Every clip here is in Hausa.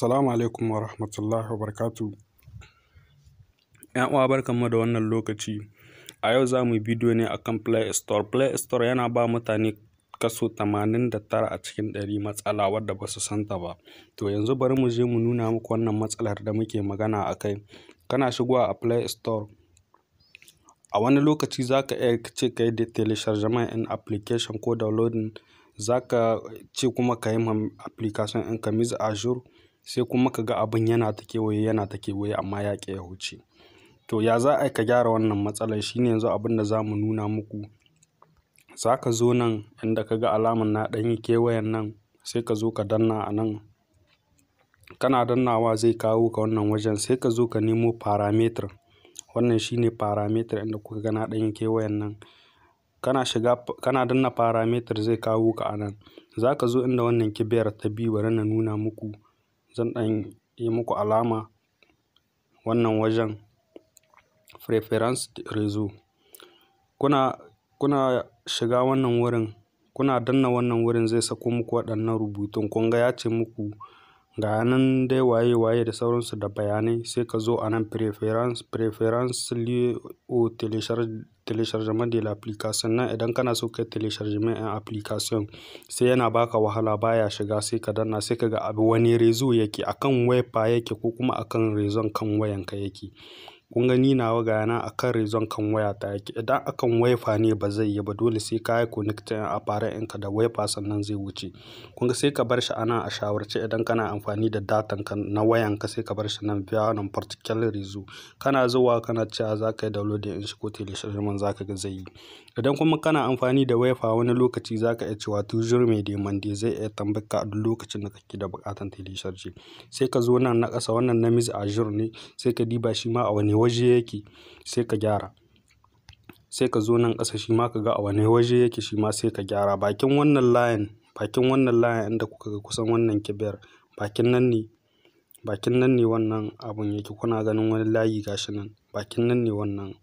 Assalamu alaikum wa rahmatullahi wa barakatuh. ‘Yan uwa, barkanmu da wannan lokaci. A yau za mu yi bidiyo ne akan Play Store. Play Store yana ba mutane kaso 89 a cikin 100 matsala wadda ba su santa ba. To yanzu bari mu je mu nuna muku wannan matsalar da muke magana a kai. Kana shigowa a Play Store, a wani lokaci za ka iya ce ka yi téléchargement ɗin application ko downloading, za ka ce kuma ka yi ma application ɗinka mise à jour, sai kuma ka ga abin yana ta kewaye, yana ta kewaye, amma ya ƙi ya wuce. To ya za a yi ka gyara wannan matsalar shine yanzu abin da za mu nuna muku. Za ka zo nan inda ka ga alamar na ɗan yi kewayen nan, sai ka zo ka danna a nan. Kana dannawa zai kawo ka wannan wajen, sai ka zo ka nemo paramètres. Wannan shine paramètres inda kuka ga na ɗan yi kewayen nan. Kana shiga, kana danna paramètres, zai kawo ka a nan. Za ka zo inda wannan kibiyar ta biyu, bari na nuna muku. Zan ɗan yi muku alama wannan wajen préférences réseau. Kuna shiga wannan wurin, kuna danna wannan wurin, zai sako muku waɗannan rubutun. Kun ga ya ce muku ga nan dai waye waye da sauransu da bayanai. Sai ka zo a nan préférences, préférences liées au téléchargement de l'application. Nan idan kana so ka yi téléchargement ɗin application sai yana baka wahala, baya shiga, sai ka danna, sai ka ga abu wani réseau yake, akan Wi-Fi yake ko kuma akan réseau kan wayanka yake. Kun gani, nawa ga yana akan réseau kan wayata yake. Idan akan Wi-Fi ne ba zai yi ba, dole sai ka yi connecting appareil ɗinka da Wi-Fi sannan zai wuce. Kun ga, sai ka bar shi a nan. A shawarce, idan kana amfani da datan ka na wayanka, sai ka bar shi nan via n'importe quel réseau. Kana zuwa kana cewa za ka yi downloading ɗin shi ko téléchargement, za ka ga zai yi. Idan kuma kana amfani da Wi-Fi, wani lokaci za ka iya cewa toujours me demander, zai iya tambayar ka a duk lokacin da kake da buƙatar télécharger. Sai ka zo nan na ƙasa, wannan na mise à jour ne, sai ka diba shi ma a wane waje yake, sai ka gyara. Sai ka zo nan ƙasa, shi ma ka ga a wane waje yake, shi ma sai ka gyara. Bakin wannan layin, bakin wannan layin inda kuka ga kusan wannan kibiyar, bakin nan ne, bakin nan ne wannan abun yake. Kuna ganin wani layi gashi nan, bakin nan ne wannan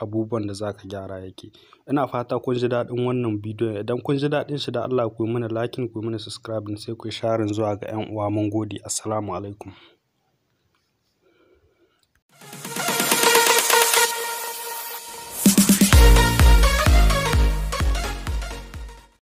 abubuwan da za ka gyara yake. Ina fata kun ji daɗin wannan bidiyon. Idan kun ji daɗin shi, da Allah ku yi mana liking, ku yi mana subscribing, sai ku yi sharing zuwa ga 'yan uwa. Mun gode. Assalamu alaikum.